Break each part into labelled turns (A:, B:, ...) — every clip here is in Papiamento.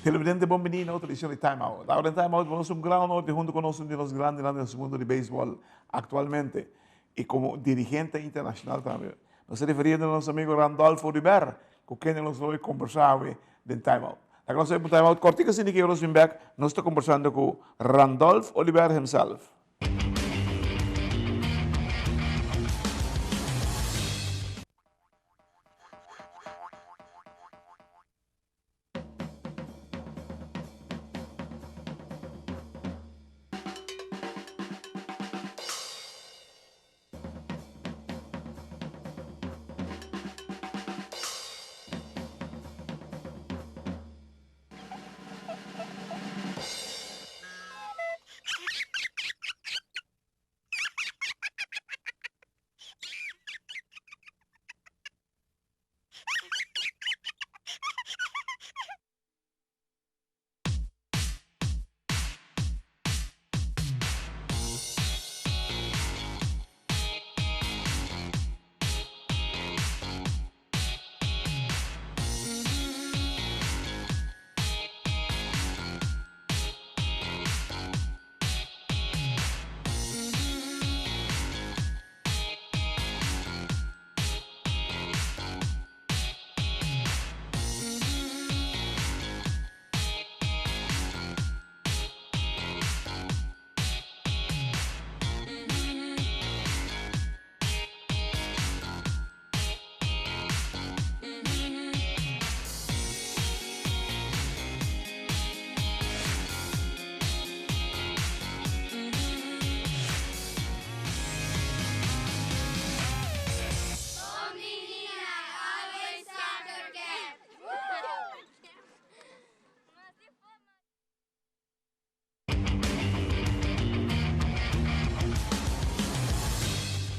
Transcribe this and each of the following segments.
A: Televidente bon bini na otro edicion di Time Out. Ahora den Time Out nos un gran honor di hunto con nos un di nos grandenan den nos mundo di baseball actualmente y como dirigente internacional tambe. Nos ta referiendo na nos amigo Randolfo Oduber cu kende nos lo conversa awe den Time Out. Laga nos un Time Out cortico asina ki nos bin bek nos ta conversando cu Randolph Oduber himself.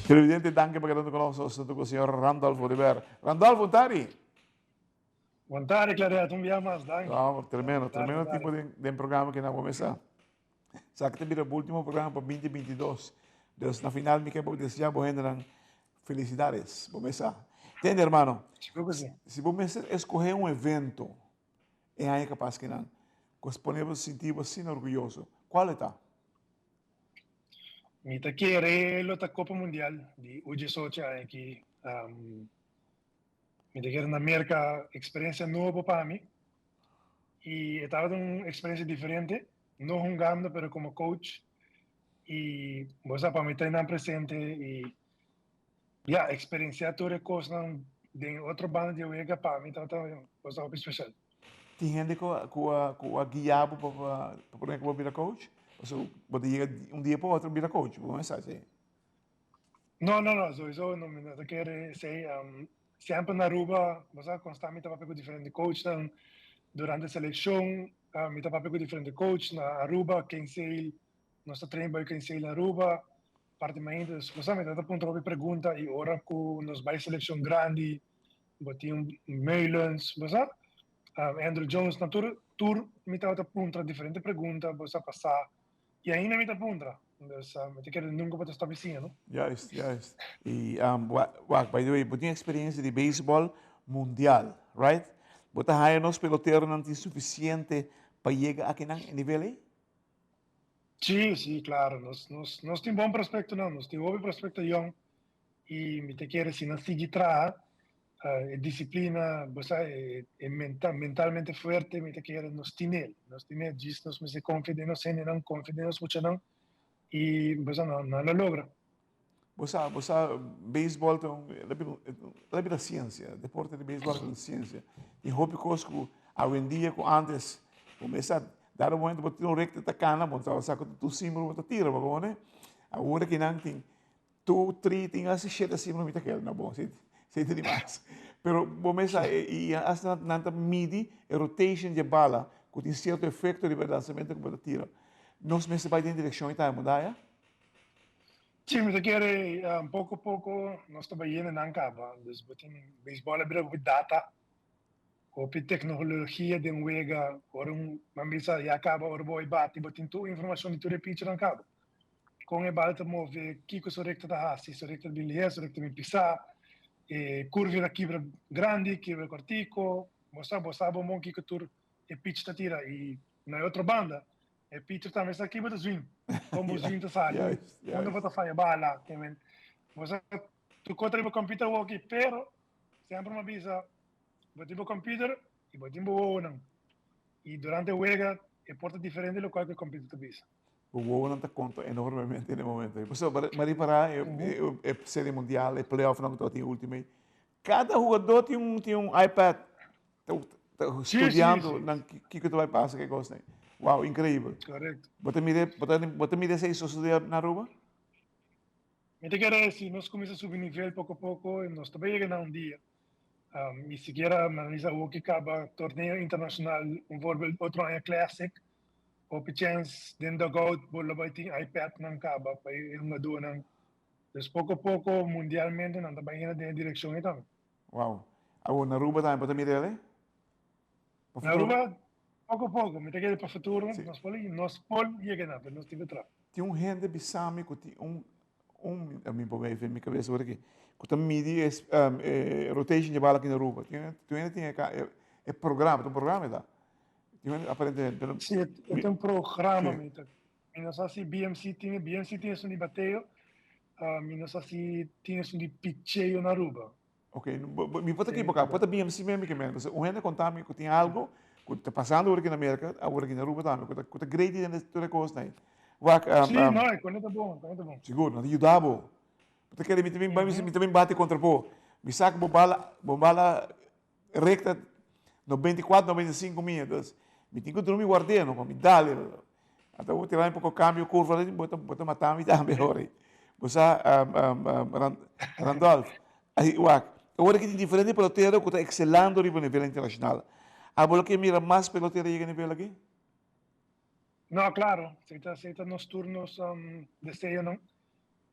A: Televidente, danki pa kedando ku nos. Nos ta ku señor Randolph Oliver. Randolph, bon tardi.
B: Bon tardi, Claret. Un bia mas, danki.
A: No, tremendo, tremendo tipo den, den programa ku na comenzá. Sa ku ta bira último programa pa 2022. Dus na final mi ke deseá bo hendenan felicidades. Bo mesa. Tende, hermano.
B: Sigur ku si.
A: Si bo mester escoge un evento e aña ku a pasa kinan, ku a pone bo sinti bo asina orguyoso, kual e ta?
B: Mi ta kere lo ta Copa Mundial di U diesocho aña aki. Mi ta kere na Merca, experiencia nobo pa mi. Y e tabata un experiencia diferente, no hungando pero como coach. Y bo sa pa mi ta einan presente y ya, experiencia tur e cosnan den otro banda di e wega pa mi tabata un cosa hopi special.
A: Tin hende cu a cu a cu a guia bo pa pa prome cu bo bira coach? Pasobra bo ta yega un dia pa otro bira coach, bo mester sa esey.
B: No, no, no, sowieso no, mi no ta kere esey. Semper na Aruba, bo sa constant mi ta papia cu diferente coachnan durante seleccion, mi ta papia cu diferente coach na Aruba, Kingsale, nos ta train bay Kingsale Aruba, parti mainta, dus bo sa mi ta puntra hopi pregunta y ora cu nos bay seleccion grandi, bo tin un Meulens, bo sa, Andrew Jones, na tur tur mi tabata puntra diferente pregunta, bo sa pasa, y ainda mi ta puntra, dus mi ta kere nunca bo ta stop siña, no?
A: Juist, juist. Y wak, by the way, bo tin experiencia di baseball mundial, right? Bo ta haya nos peloteronan tin suficiente pa yega akinan e nivel ey?
B: Sí, sí, claro. Nos, nos, nos tin bon prospectonan, nos tin hopi prospecto yong y mi ta kere si nan sigui traha, e disciplina, bo sa, e, e mental, mentalmente fuerte, mi ta kere nos tin el. Nos tin el, djis nos mester confia den nos hendenan, confia den nos muchanan y bo sa, nan, nan lo logra.
A: Bo sa, bo sa, beisbòl ta un, el a bira siensia, deporte di beisbòl ta un siensia. Tin hopi kos ku awendia ku antes, bo mester sa, dado momento bo tin un rekta ta kana, bo no tabata sa ku ta tur símbolo bo ta tira, bo kono? Awor aki nan tin two, three, tin hasta shete símbolo mi ta kere, no bon, si ta di mas. Pero bo mester sa, i hasta nan ta midi e rotation di e bala ku tin sierto efekto riba e lansamento ku bo ta tira. Nos mester bai den direkshon ei tambe, mudaya?
B: Sí, mi ta kere poko poko nos ta bai yende nan kaba. Dus bo tin beisbòl a bira hopi data, hopi teknologia den wega. Ora un nan bisa ya kaba ora bo bai bati bo tin tur informashon di tur e pichernan kaba. Kon e bal ta move, kiko su rekta ta hasi, su rekta ta bin lihé, su rekta ta bin pisá, e kurvia ta kibra grandi, kibra kòrtiku. Bo sa, bo sa bon bon kiko tur. e pitch ta tira i na e otro banda e pitcher tambe sa ki bo ta swing, kon bo swing ta sali, unda bo ta faya bala, ke men bo sa tur kos ta riba computer awoki, pero semper mi a bisa bo tin bo computer i bo tin bo wowonan i durante wega e por ta diferente lokual ku e computer ta bisa.
A: Bo wowonan ta konta enormemente den e momento ei. Pasobra mi a ripará e serie mundial, e playoffnan ku tabatin ultimo ei, kada hugadó tin un tin un iPad ta ta studiando nan kiko ta bai pasa ke kosnan ei. Wow, inkreibel.
B: Korekto.
A: Bo ta mira bo ta bo ta mira esei sosodé na Aruba?
B: Mi ta kere si nos kuminsá subi nivel poko poko nos ta bai yega na un dia. Ni sikiera analiza awor ki kaba torneo internacional, un voorbeeld otro aña Classic, hopi chens den dugout bo lo bai tin iPad nan kaba pa e hungadornan. Dus poko poko mundialmente nan ta bai henda den e direccion ei tambe.
A: Wow. Awor na Aruba tambe bo ta mira el ei?
B: Pa futuro? Na Aruba poko poko, mi ta kere pa futuro nos por nos por yega na, pero nos tin ku traha.
A: Tin un hende bisa mi ku tin un un mi por even mi cabeza por aki, cu ta midi e e rotation di bala aki na Aruba. Tin tin hende tin e e programa, ta un programa e ta. Tin hende aparentemente,
B: pero Sí, e ta un programa mi ta. Mi no sa si BMC tin, BMC tin esun di bateo, mi no sa si tin esun di picheo na Aruba.
A: Ok, mi por ta ekiboká, por ta BMC mesmo ke men. Un hende konta mi ku tin algo ku ta pasando awor aki na Merka, awor aki na Aruba tambe, ku ta ku ta great den tur e kosnan ei.
B: Wak, Sí, no, e kone ta bon, e kone ta bon.
A: Sigur, nan ta yuda bo. Bo ta kere mi ta bin mi ta bin bati kontra bo. Mi sa ku bo bala bo bala rekta 94, 95 mia, dus mi tin ku drumi ward'é no, pa mi dal e. Ata bo tira un poko kambio kurva bo ta bo ta mata mi tambe ora ei. Bo sa Randolph, ai wak, ora ki tin diferente pelotero ku ta ekselando riba nivel internashonal. Abo lo ke mira mas pelotero yega nivel aki?
B: No, klaro, esei ta esei ta nos tur nos deseonan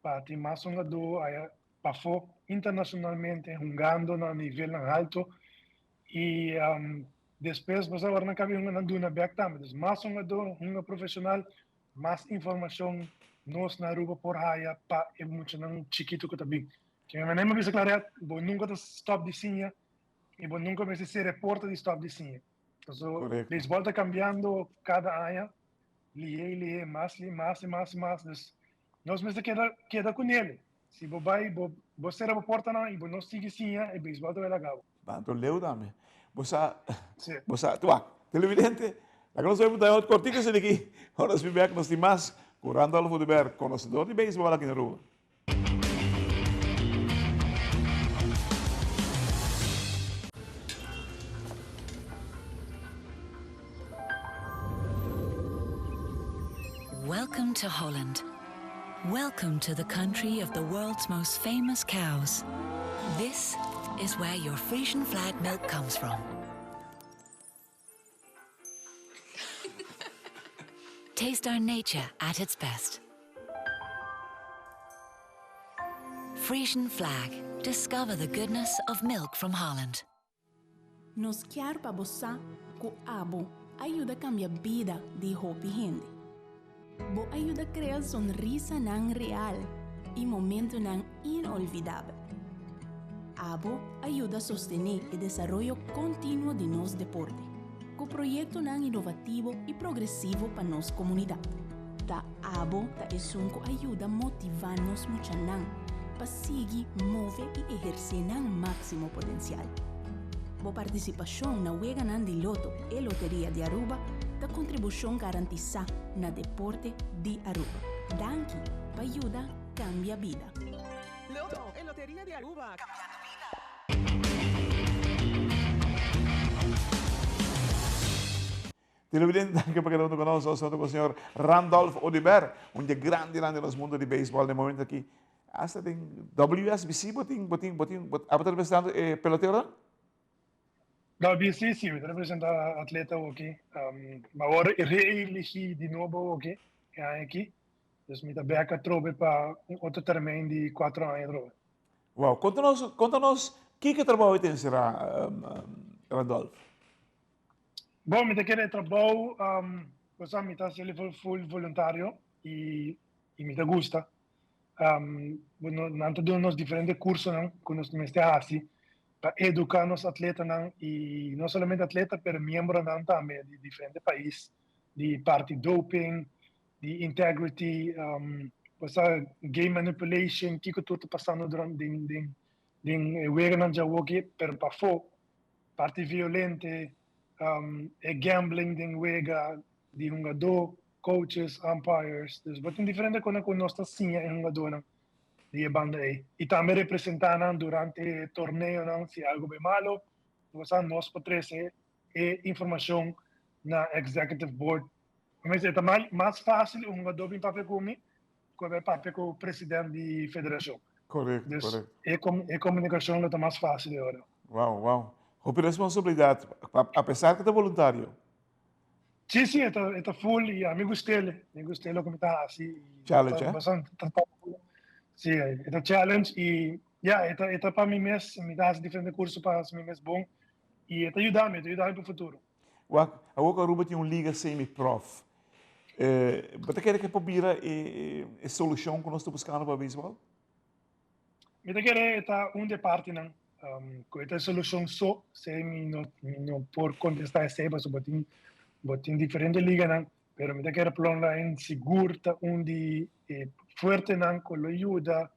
B: pa tin mas hungadó aya pafó internashonalmente hungando na nivelnan alto i Despues bo sa ora nan kabi hunga nan duna bek tambe. Dus mas hungadó hunga profesional, mas informashon nos na Aruba por haya pa e muchanan chikitu ku ta bin. Ke mi manera mi a bisa Claret, bo nunka ta stòp di siña i bo nunka mester sera e porta di stòp di siña. Paso beisbòl ta kambiando kada aña, lihé i lihé, mas i mas i mas i mas. Dus nos mester keda keda ku nele. Si bo bai bo bo sera bo portanan i bo no sigui siña, e beisbòl ta bai laga bo.
A: Tanto leu tambe. Bo sa, bo sa, tu wak, televidente, laga nos bai un kortiko esei aki, ora nos bin bek nos tin mas ku Randolph Oduber, konosedor di beisbòl aki na Aruba.
C: Welcome to Holland. Welcome to the country of the world's most famous cows. This is where your Frisian flag milk comes from. Taste our nature at its best. Frisian flag. Discover the goodness of milk from Holland.
D: Nos kier pa bo sa ku abo a yuda kambia bida di hopi hende. Bo a yuda krea sonrisanan real i momentunan inolvidabel. Abo a yuda sostené e desaroyo kontinuo di nos deporte, ku proyektonan inovativo i progresivo pa nos komunidat. Ta abo ta esun ku a yuda motivá nos muchanan pa sigui move i ehersé nan máksimo potensial. Bo partisipashon na Weganan di Loto e Loteria di Aruba ta kontribushon garantisá na deporte di Aruba. Danki pa yuda kambia bida.
E: Loto e Loteria di Aruba, kambiando bida.
A: Televidente danki pa keda hunto ku nos. Nos ta hunto ku señor Randolph Oduber, un dje grandinan den nos mundo di beisbòl den momento aki. Hasta den WSBC bo tin, bo tin, bo tin, bo abo ta representando e peloteronan?
B: WBC si, mi ta representa atleta awoki. Mi a wòrdu reeligí di nobo awoki e aña aki. Dus mi ta bèk atrobe pa un otro termijn di kuatro aña atrobe.
A: Wow, konta nos, konta nos kiko trabou e ta enserá, Randolph?
B: Bon, mi ta kere trabou, um, cosa mi ta haciendo full, full voluntario y, y mi ta gusta. Um, bueno, nan ta duna nos diferente cursonan cu nos mester haci. pa educa nos atletanan y no solamente atleta pero miembronan tambe di diferente pais di parti doping, di integrity, bo sa game manipulation, kico tur ta pasando durante den den den e weganan djawoki pero pafo parti violente, e gambling den wega di hungadó, coaches, umpires, dus bo tin diferente cosnan cu nos ta siña e hungadónan di e banda ei. Y tambe representa nan durante e torneonan si algo bay malo, bo sa nos por trece e informacion na executive board. E ta mas facil un hungadó bin papia cu mi cu e bay papia cu president di federacion.
A: Correcto,
B: Dus
A: correcto.
B: e comunicacion lo ta mas facil e ora.
A: Wow, wow. Hopi responsabilidad, a pesar cu ta voluntario.
B: Si, si, e ta, e ta full y ami gustele. Mi gustele loke mi ta haci. Y
A: Challenge,
B: ta
A: eh?
B: bastante ta ta Si, e ta challenge y ya, e ta, e ta pa mi mes. Mi ta haci diferente curso pa haci mi mes bon y e ta yuda mi, e ta yuda mi pa futuro.
A: Wak, awor cu Aruba tin un liga semi-prof, eh, bo ta kere cu e por bira e, e solucion cu nos ta buscando pa beisbol?
B: Mi ta kere e ta un di e partinan. Cu e ta e solucion so, esey mi no, mi no por contesta esey pasobra bo tin, bo tin diferente liganan, pero mi ta kere Plonlijn sigur ta un di e fuertenan cu lo yuda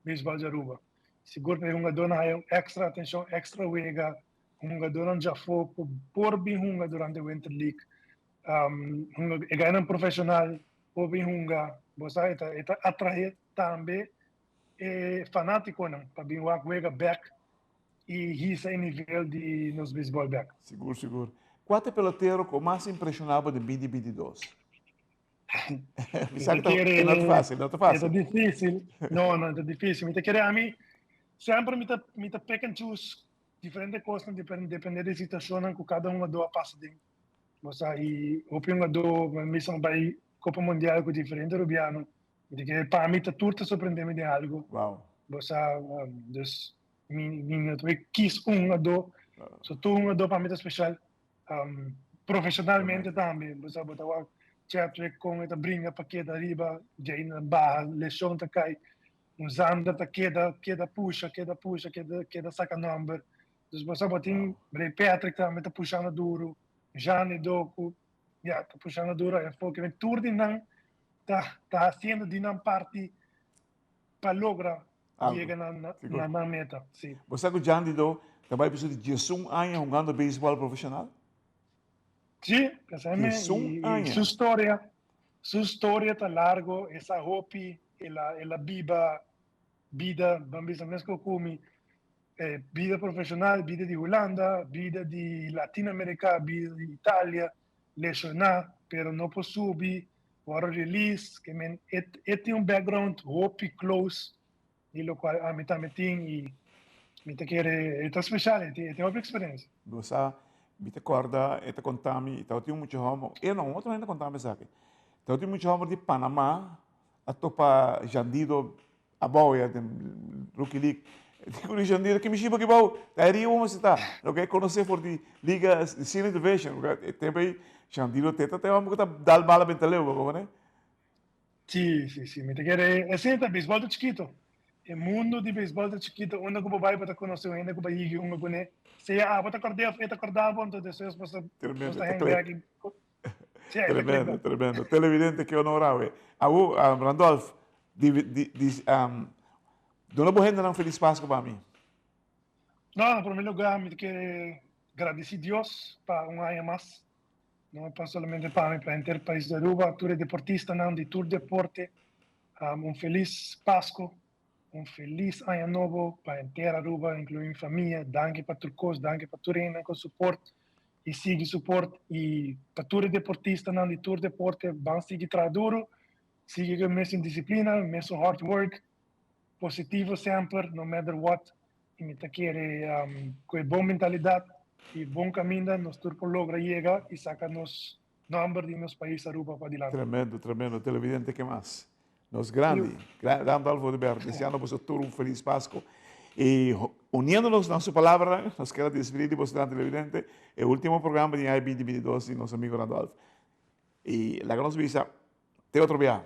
B: beisbol di Aruba. Sigur pa e hungadornan haya un extra atencion, extra wega, hungadornan djafo cu por bin hunga durante Winter League, hunga, e gainan profesional por bin hunga, bo sa e ta, e ta atrae tambe e fanaticonan pa bin wak wega bek y hisa e nivel di nos baseball bek.
A: Sigur, sigur. Cua ta e pelotero cu mas impresiona bo den binti binti dos? Mi sa cu ta, e no ta facil, no ta facil.
B: E ta dificil. No, no, e ta dificil. Mi ta kere ami, semper mi ta, mi ta pick and choose diferente cosnan depende di situacionnan cu cada hungador a pasa den. Bo sa, y hopi hungador, mi sa bay Copa Mundial cu diferente Rubiano, Di ke pa mi ta tur ta sorprende mi den algo.
A: Wow.
B: Bo sa, dus mi mi no ta kis un hungadó. So tur hungadó pa mi ta special. Profesionalmente tambe, bo sa bo ta wak Chadwick kon e ta bringa pa keda ariba, djei na baha lesion ta kai. Un Zander ta keda keda pusha, keda pusha, keda keda saka nomber. Dus bo sa bo tin Ray Patrick tambe ta pushando duro, Jean Doku ya ta pushando duro enfoke. Tur di nan ta ta haciendo di nan parti pa logra
A: Algo.
B: yega na na
A: Sigur.
B: na nan meta. Sí.
A: Bo sa ku Jan Dido ta bai piso di diesun aña hungando beisbòl profeshonal?
B: Sí, pensá me,
A: Diesun
B: y, y
A: aña.
B: su storia, su storia ta largo, e sa hopi, el a, el a biba bida, ban bisa mesco cu mi, eh, bida profesional, bida di Hulanda, bida di Latinoamerica, bida di Italia, lesioná, pero no por subi, wòrdu release, ke men e e tin un background hopi close di lokual ami tambe tin i mi ta kere e ta special, e tin e tin hopi eksperensia.
A: Bo sa, mi ta kòrda e ta konta mi, tabatin un mucha hòmber, e no, un otro hende a konta mi esaki, tabatin un mucha hòmber di Panama a topa Jandido Abou ya den Rookie League. Dico di Jandir, ki mishi bo ki bou? Ta e rio mo ta. Lo ke conoce for di Liga Senior Division. E tempo ei Jandir te ta te hombre ku ta dal bala benta leu, bo ne?
B: Si, si, si. Mi ta kere esei ta beisbòl ta chikito. E mundo di beisbòl ta chikito. Unda ku bo bai bo ta konosé un hende ku bo a yigi hunga kuné. Sea abo ta kòrd'é òf e ta kòrdá bo, anto despues bo ta
A: Tremendo, ta
B: hang
A: click.
B: bèk i Sí, e ta click
A: Tremendo,
B: bèk.
A: tremendo. Televidente, ke honor awe. Awo, Randolph, di, di, di, duna bo hendenan Feliz Pascu pa mi.
B: No, na prome lugar mi ta kere gradeci Dios pa un aña mas. No pa solamente pa mi, pa henter pais di Aruba, tur e deportistanan di tur deporte. Un feliz Pascu, un feliz aña nobo pa henter Aruba, inclui mi famia. Danki pa tur cos, danki pa tur hendenan cu support y sigui support. Y pa tur e deportistanan di tur deporte, ban sigui traha duro. Sigui cu e mesun disciplina, mesun hard work, positivo semper, no matter what. Y mi ta kere cu e bon mentalidad y bon caminda nos tur por logra yega y saca nos nomber di nos pais Aruba padilanti.
A: Tremendo, tremendo. Televidente, ke mas? Nos grandi, Randolph Oduber, deseando boso tur un feliz Pasco. Y uniéndonos na su palabra, nos quiere despedir di boso gran televidente, e último programa di aña 2022 di nos amigo Randolph. Y laga nos bisa, te otro bia.